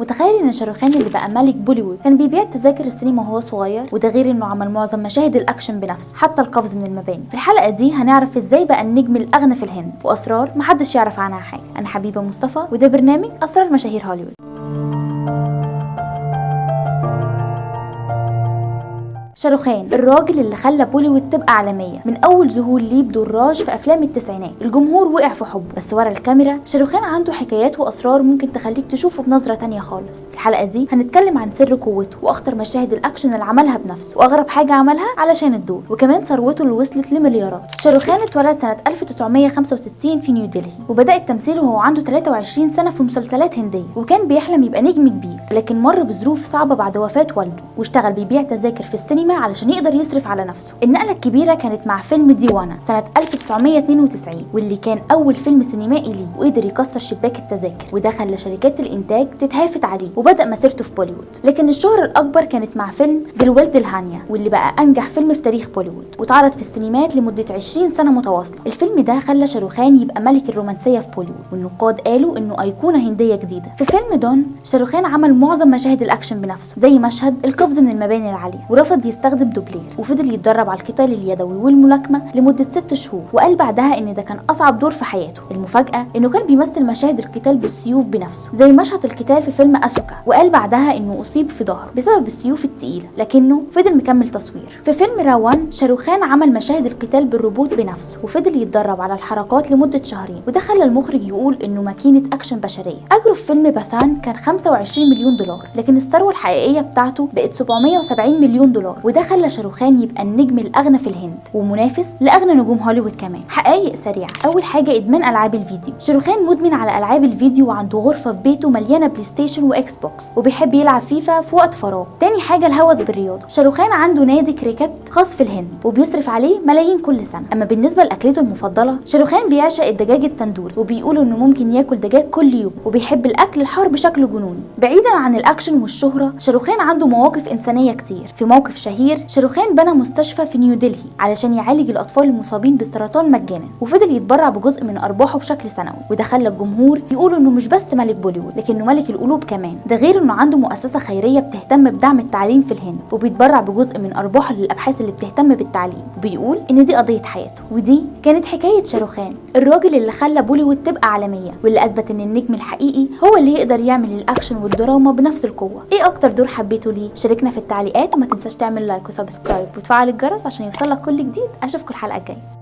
متخيل ان شاروخان اللي بقى ملك بوليوود كان بيبيع تذاكر السينما وهو صغير؟ وده غير انه عمل معظم مشاهد الاكشن بنفسه، حتى القفز من المباني. في الحلقة دي هنعرف ازاي بقى النجم الاغنى في الهند واسرار محدش يعرف عنها حاجة. انا حبيبه مصطفى وده برنامج اسرار مشاهير هوليوود. شاروخان الراجل اللي خلى بوليوود تبقى عالمية من اول ظهور ليه بدور راج في افلام التسعينات، الجمهور وقع في حبه، بس ورا الكاميرا شاروخان عنده حكايات واسرار ممكن تخليك تشوفه بنظره تانية خالص. الحلقة دي هنتكلم عن سر قوته واخطر مشاهد الاكشن اللي عملها بنفسه واغرب حاجة عملها علشان الدور، وكمان ثروته اللي وصلت لمليارات. شاروخان اتولد سنة 1965 في نيودلهي، وبدا التمثيل وهو عنده 23 سنة في مسلسلات هنديه، وكان بيحلم يبقى نجم كبير، لكن مر بظروف صعبة بعد وفاه والده، واشتغل بيبيع تذاكر في السينما علشان يقدر يصرف على نفسه. النقلة الكبيرة كانت مع فيلم ديوانا سنة 1992، واللي كان أول فيلم سينمائي ليه، وقدر يكسر شباك التذاكر، وده خلى شركات الإنتاج تتهافت عليه، وبدأ مسيرته في بوليوود. لكن الشهرة الأكبر كانت مع فيلم دلوالد دلهانيا، واللي بقى أنجح فيلم في تاريخ بوليوود، واتعرض في السينمات لمدة 20 سنة متواصلة. الفيلم ده خلى شاروخان يبقى ملك الرومانسية في بوليوود، والنقاد قالوا إنه أيقونة هندية جديدة. في فيلم دون، شاروخان عمل معظم مشاهد الأكشن بنفسه، زي مشهد القفز من المباني العالية، ورفض يستخدم دوبلير، وفضل يتدرب على القتال اليدوي والملاكمه لمدة 6 شهور، وقال بعدها ان ده كان اصعب دور في حياته. المفاجاة انه كان بيمثل مشاهد القتال بالسيوف بنفسه، زي مشهد القتال في فيلم اسوكا، وقال بعدها انه اصيب في ظهره بسبب السيوف الثقيلة، لكنه فضل مكمل تصوير. في فيلم راوان، شاروخان عمل مشاهد القتال بالروبوت بنفسه، وفضل يتدرب على الحركات لمدة شهرين، وده خلى المخرج يقول انه ماكينة اكشن بشرية. اجره في فيلم باثان كان 25 مليون دولار، لكن الثروة الحقيقية بتاعته بقت 770 مليون دولار، وده خلى شاروخان يبقى النجم الاغنى في الهند ومنافس لاغنى نجوم هوليوود كمان. حقائق سريعة: اول حاجة ادمان العاب الفيديو. شاروخان مدمن على العاب الفيديو، وعنده غرفة في بيته مليانة بلاي ستيشن واكس بوكس، وبيحب يلعب فيفا في وقت فراغه. تاني حاجة الهوس بالرياضة. شاروخان عنده نادي كريكت خاص في الهند، وبيصرف عليه ملايين كل سنة. اما بالنسبة لاكلته المفضلة، شاروخان بيعشق الدجاج التندوري، وبيقول انه ممكن ياكل دجاج كل يوم، وبيحب الاكل الحار بشكل جنوني. بعيدا عن الاكشن والشهرة، شاروخان عنده مواقف انسانيه كتير. في موقف شهير، شاروخان بنى مستشفى في نيودلهي علشان يعالج الاطفال المصابين بالسرطان مجانا، وفضل يتبرع بجزء من ارباحه بشكل سنوي، وده خلى الجمهور يقولوا انه مش بس ملك بوليوود، لكنه ملك القلوب كمان. ده غير انه عنده مؤسسة خيرية بتهتم بدعم التعليم في الهند، وبيتبرع بجزء من ارباحه للابحاث اللي بتهتم بالتعليم، وبيقول ان دي قضية حياته. ودي كانت حكاية شاروخان، الراجل اللي خلى بوليوود تبقى عالمية، واللي اثبت ان النجم الحقيقي هو اللي يقدر يعمل الاكشن والدراما بنفس القوة. ايه اكتر دور حبيته ليه؟ شاركنا في التعليقات، وما تنساش تعمل like و subscribe وتفعل الجرس عشان يوصلك كل جديد. اشوفكم الحلقة الجاية.